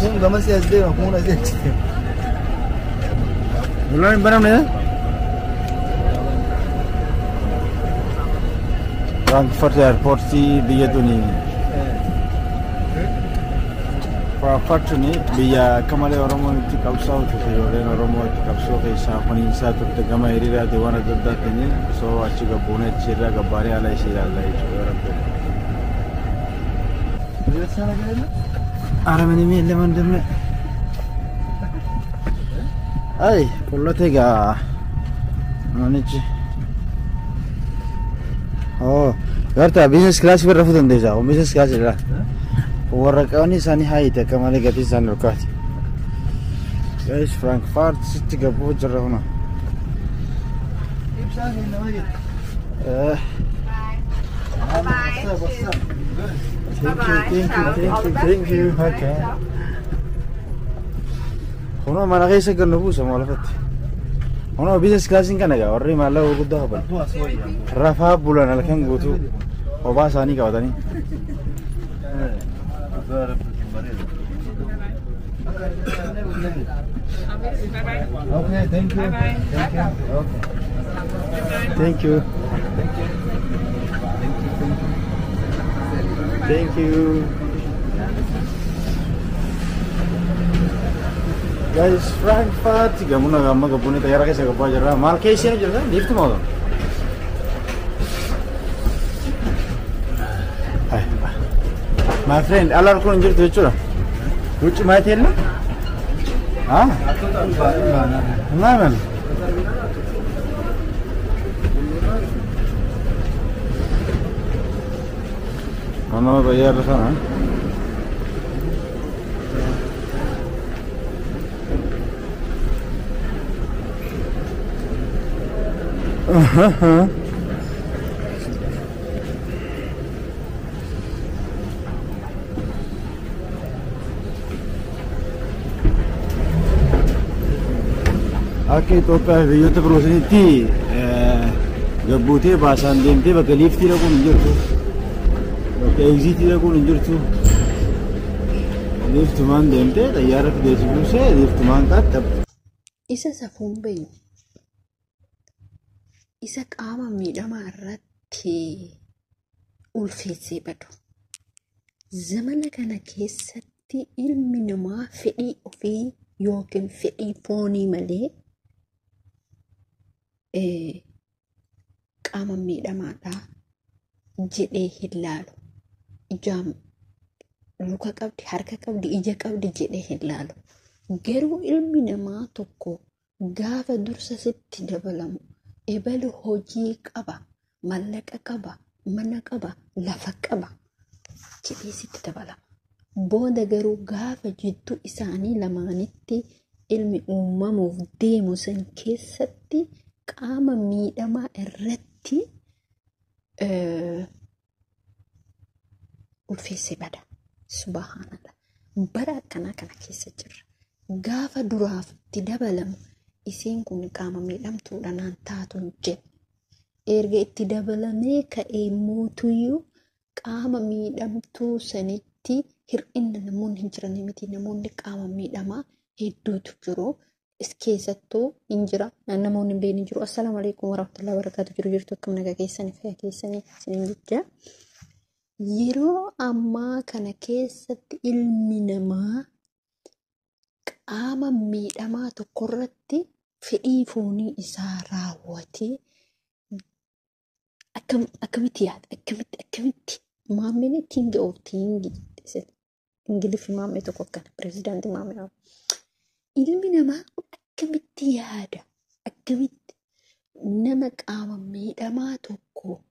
Kun gamasii as deema, kun asii achi deema. Lolaan hin banamne? Frankfurt Airportii biyya tuni. Frankfurt tuni biyya akka malee Oromoon itti qabsaa'u turte, ijoolleen Oromoo itti qabsoo keessaa faniinsaa turte gama hiriiraati waan adda addaatiin osoo achi gabbuunee achi irraa gabbaanee haala ishee ilaalla jechuudha Rabbi. ኧረ ምንም የለም ወንድሜ። አይ qullate gaa manichi. Oh, garta business class bira rafuu dandeessa. Kun business class irraa. Warra qaban isaanii haayite akka malee gatii isaanii ol kaati. Guys, Frankfurt sitti gabbuu jirra kuna. Ibsaan hin nama jettu. Eh, What's up, what's up? Thank you, thank you, thank you, thank you. Okay. Kunoo mana keessa gad nu buusa moo lafatti. Kunoo business classiin kana gaa warri maallaqa gurguddaa qaban. Tu as wayya. Rafaa bulan halkan guutuu kophaa isaanii qabatanii. Okay, thank you. Thank you. Okay. Thank you. Thank you. Guys, Frankfurt gamuna gamma gabbuun xayyaara keessa gabbaa jirra. Maal keessa jirta? Liifti moo? Hai. My friend, alar kun hin jirtu jechuudha. ውጭ ማየት የለም? Ah? ምናምን Kunoo xayyaarri kana. Akka Itoophiyaa fi biyyoota biroo sanitti gabbuutee baasaan deemtee bakka liiftii dhaquun hin jirtu. Bakka eegziitii dhaquun hin jirtu. Liiftumaan deemtee xayyaara fidee si buusee liiftumaan qaxxabde. Isa safuun beeyne, isa qaama miidhamaa irratti ulfeessee badu. Zamana kana keessatti ilmi namaa fedhii ofii yookiin fedhii foonii malee qaama miidhamaadha jedhee hin laalu. Ijaan luka qabdi, harka qabdi, ija qabdi jedhee hin laalu. Garuu ilmi namaa tokko gaafa dursa sitti dabalamu ebalu hojii qaba, mallaqa qaba, mana qaba, lafa qaba jedhee sitti dabalama. Booda garuu gaafa jidduu isaanii lamaanitti ilmi uumamuuf deemu san keessatti qaama miidhamaa irratti ulfeessee bada. Subhaanallah. Bara akkanaa kana keessa jirra. Gaafa duraaf itti dabalamu isiin kun qaama miidhamtuudha naan taatu hin jenne. Erga itti dabalamee ka'ee mootuyyuu qaama miidhamtuu sanitti hir'inna namoonni hin jiran miti. Namoonni qaama miidhamaa hedduutu jiru. Keessattuu hin jira. Namoonni hin beekne jiru. Assalaamu alaikum warahmatullahi wabarakatuh. Jiru jirtu akkam nagaa keessanii fayyaa keessanii isiniin jecha. Yeroo ammaa kana keessatti ilmi namaa qaama miidhamaa tokkorratti fedhii foonii isaa raawwatee akkamitti yaada? Akkamitti akkamitti maammeen king of king Ingiliffi maammee tokko akkana pirezidaantii maammee. Ilmi namaa kun akkamitti yaada? Akkamitti nama qaama miidhamaa tokko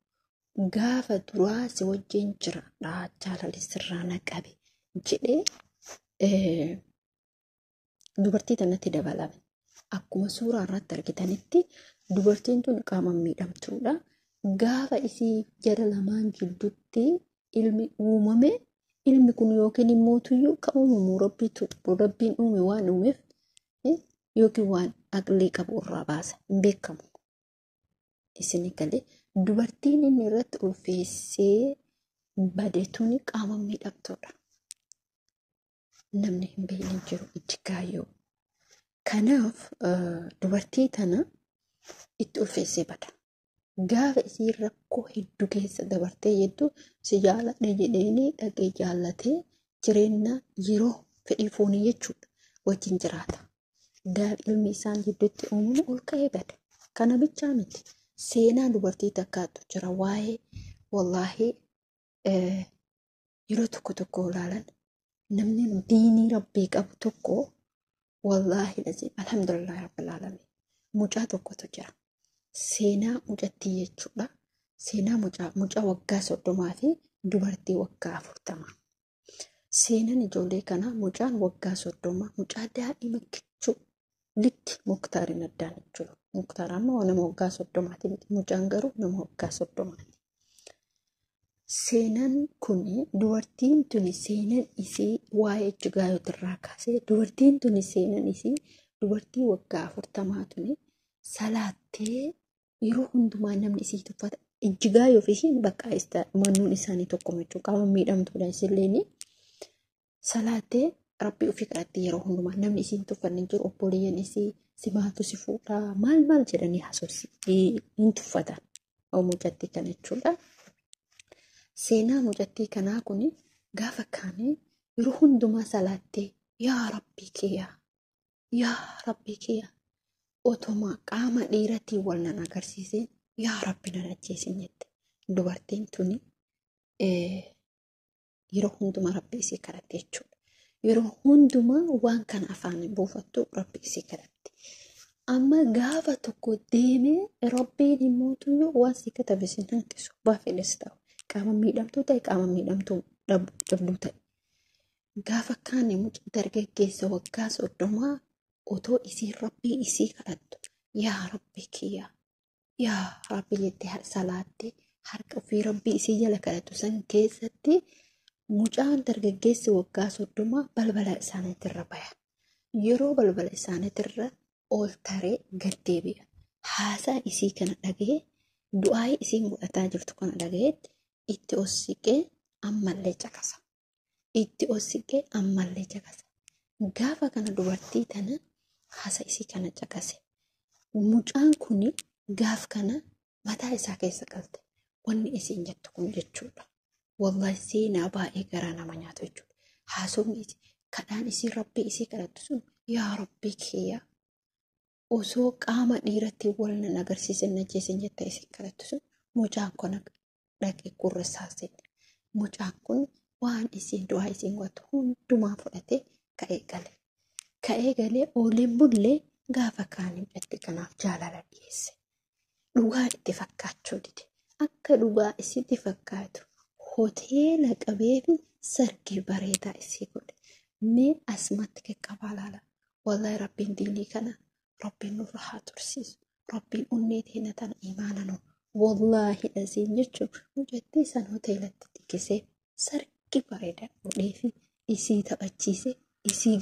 gaafa duraa si wajjin jira jaalala sirraa na qabe jedhee dubartii tanatti dabalame. Akkuma suuraa irratti argitanitti dubartiin tun qaama miidhamtuudha. Gaafa isii jara lamaan jidduutti ilmi uumame, ilmi kun yookiin immoo tuyyuu kan uumamu rabbiin uume waan uumeef yookiin waan aqlii qabu irraa baasa hin beekamu. Isin galee dubartiin inni irratti ulfeessee bade tuni qaama miidhamtuudha. Namni hin beekne jiru Ijjigaayyoo. Kanaaf dubartii tana itti ulfeessee bada. Gaafa isiin rakkoo hedduu keessa dabartee jettu si jaaladhe jedheeni dhaqee jaallatee jireenya yeroo fedhii foonii jechuudha wajjin jiraata. Gaafa ilmi isaan gidduutti uumamu ol ka'ee bada. Kana bichaa miti. Seenaa dubartii takkaatu jira waa'ee wallaahi yeroo tokko tokko ilaalan namni diinii rabbii qabu tokko wallaahi lazim alhamdulillahi rabbil alamin mucaa tokkotu jira. Seenaa mucattii jechuudha. Seenaa mucaa waggaa 30 fi dubartii waggaa 40. Seenaan ijoollee kanaa mucaan waggaa 30 mucaa daa'ima kichuu likki Muktaariin addaan jechuudha. Muktaar amma nama waggaa 30 miti. Mucaan garuu nama waggaa 30. Seenaan kun dubartiin tuni seenaan isii waa'ee Ijjigaayyootirraa kaasee dubartiin tuni seenaan isii dubartii waggaa 40 tuni salaattee yeroo hundumaa namni isii tuffata. Ijjigaayyoo fi isiin bakka mannuun isaanii tokkuma jechuudha. Qaama miidhamtuudha isilleen salaattee rabbii ofii kadhattee yeroo hundumaa namni isiin tuffanne hin jiru. Obboleeyyan isii si maaltu si fuudhaa maal maal jedhanii haasofsi hin tuffatan. Mucattii kana jechuudha. Seenaa mucattii kanaa kun gaafa kaane yeroo hundumaa salaattee yaa rabbii kiyyaa yaa rabbii kiyyaa otoma qaama dhiiratiin wal nan agarsiiseen yaa rabbi nan ajjeesin jette. Dubartiin tuni yeroo hundumaa rabbi isii kadhatte jechuudha. Yeroo hundumaa waan kana afaan buufattu rabbi isii kadhatte. Amma gaafa tokko deemee rabbiin immoo waan si katabe sin hanqisu baafeles ta'u. Qaama miidhamtuu ta'e qaama miidhamtuu dhabduu ta'e. Gaafa kaane mucaa dargaggeessa waggaa 30 otoo isiin rabbii isii kadhattu yaa rabbi kiyyaa yaa rabbi jettee salaattee harka ofii rabbii isii jala kadhattu san keessatti mucaan dargaggeessi waggaa 30 balbala isaaniitirra baya. Yeroo balbala isaaniitirra ol taree gad deebi'a. Haasaa isii kana dhaga'ee du'aa isiin godhataa jirtu kana dhaga'eetti itti ol siqee ammallee caqasa. Itti ol siqee ammallee caqasa. Gaafa kana dubartii tana haasaa isii kana caqase. Mucaan kun gaaf kana mataa isaa keessa galte. Wanni isiin jettu kun jechuudha. Wallahi seenaa baay'ee garaa nama nyaatu jechuudha. Haasofni isii kadhaan isii rabbii isii kadhattu sun yaa rabbii kiyyaa osoo qaama dhiiratti wal nan agarsiisin ajjeesin jettee isiin kadhattu sun mucaan kun dhaqee gurra isaa seene. Mucaan kun waan isiin du'aa isiin godhattu hundumaa fudhatee ka'ee gale. Ka'ee galee ooleen bullee gaafa kaanii mucattii kanaaf jaalala dhiyeesse. Dhugaa itti fakkaachuu dide. Akka dhugaa isitti fakkaatu hoteela qabee fi sargii bareedaa isii godhe. Mee asumatti qaqqabaa laala. Wallahi rabbiin diinii kana rabbiin nurra haa tursiisu. Rabbiin onnee teenya tana imaana nu. Wallahi asiin jechuun mucattii san hoteelatti xiqqisee sargii bareedaa godhee fi isii taphachiisee isii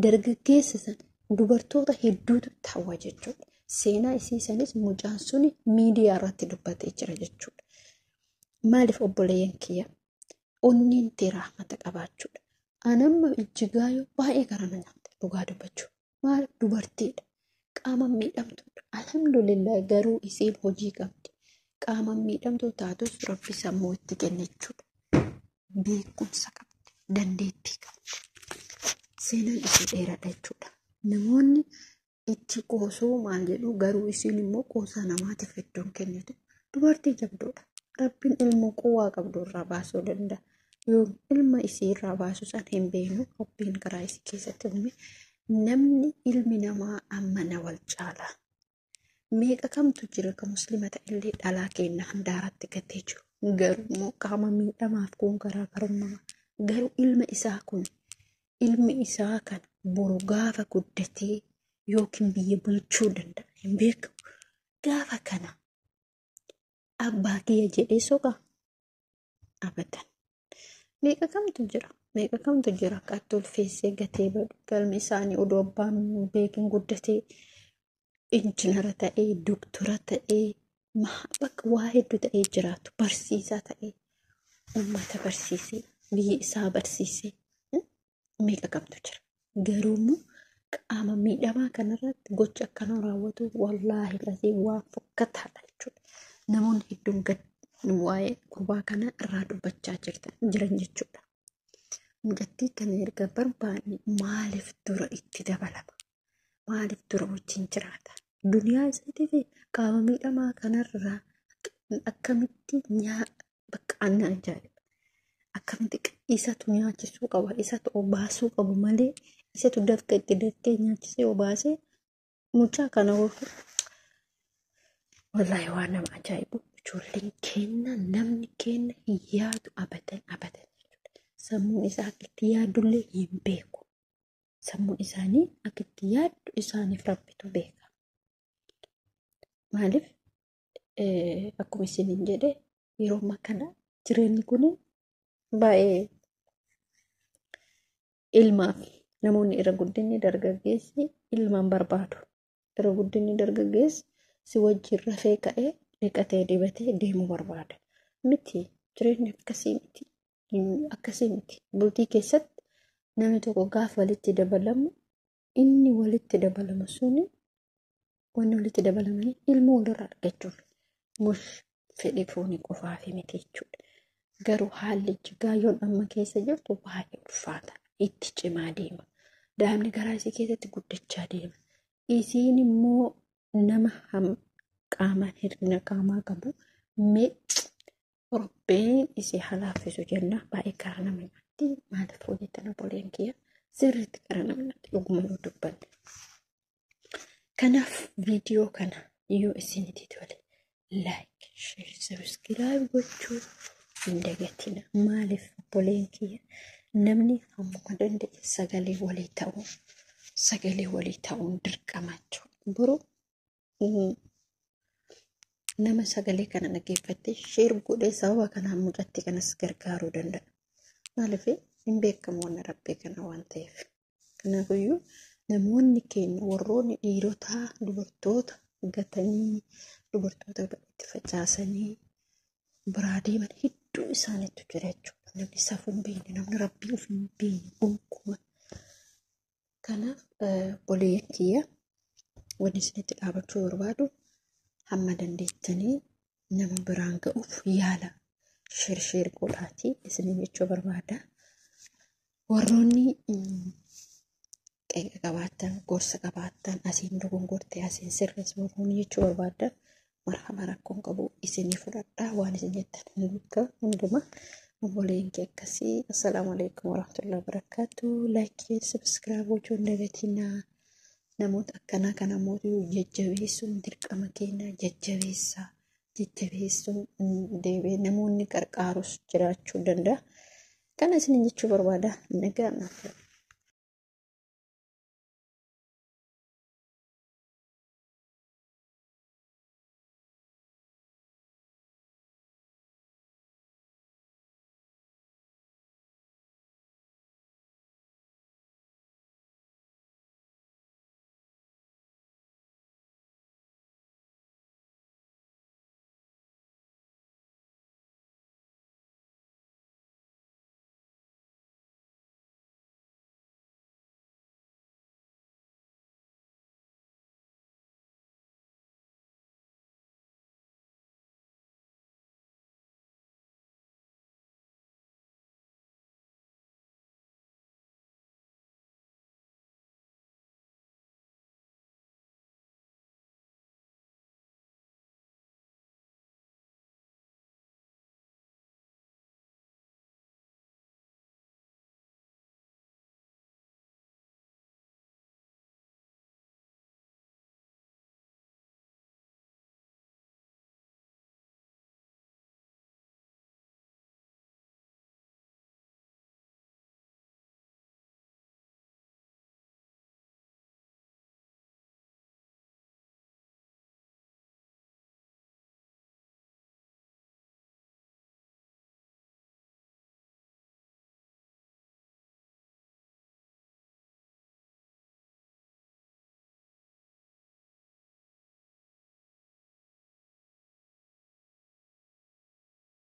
dargaggeessa san dubartoota hedduutu taawwa jechuudha. Seenaa isii sanis mucaan suni miidiyaa irratti dubbatee jira jechuudha. Maaliif obboleeyyan kiyya onneen tee rahmata qabaachuudha. Anamma Ijjigaayyoo baay'ee gara na nyaatte dhugaa dubbachuu. Maaliif dubartiidha. Qaama miidhamtuudha. Alhamdulillah garuu isiin hojii qabdi. Qaama miidhamtuu taatus rabbi sammuu itti kenne jechuudha. Beekumsa qabdi. Dandeettii qabdi. Seenaan isii dheeraadha jechuudha. Namoonni itti qoosuu maal jedhu garuu isiin immoo qoosaa namaatiif iddoon kennitu. Dubartii jabduudha. Rabbiin ilmoo quwaa qabdu irraa baasuu danda'a. Yoo ilma isii irraa baasu san hin beeknu Rabbiin karaa isii keessatti uume namni ilmi namaa amma na wal caala. Meeqa kamtu jira ka muslima ta'ellee dhalaa keenya handaaratti gatee jiru. Garuu immoo qaama miidhamaaf kun garaagarummaa. Garuu ilma isaa kun ilmi isaa kana boru gaafa guddatee yookiin biyya bulchuu danda'a hin beekamu. Gaafa kana abbaa kiyya jedhee soqa abadan. Meeqa kamtu jira? Meeqa kamtu jira? Akka ulfeessee gatee badu. Galmi isaanii odoo abbaan beekin guddatee injinara ta'ee, doktora ta'ee, bakka waa hedduu ta'ee jiraatu. Barsiisaa ta'ee, uummata barsiisee, biyya isaa barsiisee. meeqa qabdu jira. Garuu immoo qaama miidhamaa kanarratti gocha akkanaa raawwatu wallaahi lasii waan fokkataadha jechuudha. Namoonni hedduun waa'ee gurbaa kana irraa dubbachaa jiran jechuudha. Mucattii kana erga barbaanne maaliif dura itti dabalama? Maaliif dura wajjin jiraata? Duniyaa isaatii fi qaama miidhamaa kanarraa akkamitti bakka anna ajaa'iba. Akkamitti isatu nyaachisuu qaba, isatu obaasuu qabu malee isatu dafqa itti dafqee nyaachisee obaasee mucaa kana wallaahi waan nama ajaa'ibu. Ijoolleen keenya namni keenya hin yaadu abadan abadan jechuudha. Sammuun isaa akka itti yaadullee hin beeku. Sammuun isaanii akka itti yaaddu isaaniif rabbitu beeka. Maaliif akkuma isiniin jedhe yeroo ammaa kana jireenyi kun baay'ee ilmaaf namoonni irra guddinni dargaggeessi ilmaan barbaadu. Irra guddinni dargaggeessi si wajjin rafee ka'ee dhiqatee dibatee deemuu barbaada. Miti jireenyi akkasii miti. Akkasii miti. Bultii keessatti namni tokko gaafa walitti dabalamu inni walitti dabalamu suni wanni walitti dabalamanii ilmoo walirraa argachuuf mush fedhii foonii qofaaf miti jechuudha. Garuu haalli jigaayyoon amma keessa jirtu baay'ee ulfaata. Itti cimaa deema. Daa'imni garaa isii keessatti guddachaa deema. Isiin immoo nama qaama hir'ina qaamaa qabu mee Rabbiin isii halaaffisu jenna. Baay'ee karaa nama nyaatti. Maaliif hojjetan obboleen kiyya sirriitti karaa nama nyaatti dhuguma yoo dubbanne. Kanaaf viidiyoo kana yoo isinitti tole like, share, subscribe gochuu hin dagatina. Maaliif obboleen kiyya namni hammuma danda'e sagalee walii ta'uu sagalee walii ta'uun dirqama jechuudha. Boruu nama sagalee kana dhaggeeffattee share godhee sababa kanaan mucattii kanas gargaaruu danda'a. Maaliif hin beekamu waan rabbii kana waan ta'eef. Kanaafiyyuu namoonni keenya warroonni dhiirotaa dubartoota gatanii dubartoota itti facaasanii biraa deeman hedduu isaaniitu jira jechuudha. Namni safuu hin beekne, namni rabbii of hin beekne gonkumaa. Kanaaf obboleeyyan kiyya wanni isinitti dhaabachuu barbaadu hamma dandeettanii nama biraan ga'uuf yaala share share godhaatii isiniin jechuu barbaada. Warroonni qeeqa qabaattan, gorsa qabaattan, asiin dogongorte, asiin sirreessi warroonni jechuu barbaadan marhaba rakkoon qabu isinii fudhadhaa waan isin jettan hundumaa obboleen kee akkasii. Assalaamu alaikum warahmatullahi wabarakatuh. Like, subscribe gochuu hin dagatinaa. Namoota akkanaa kana mootii jajjabeessuun dirqama keenya jajjabeessaa. Jajjabeessuun deebi'ee namoonni qarqaarus jiraachuu danda'a. Kana isiniin jechuu barbaada. Nagaa naaf.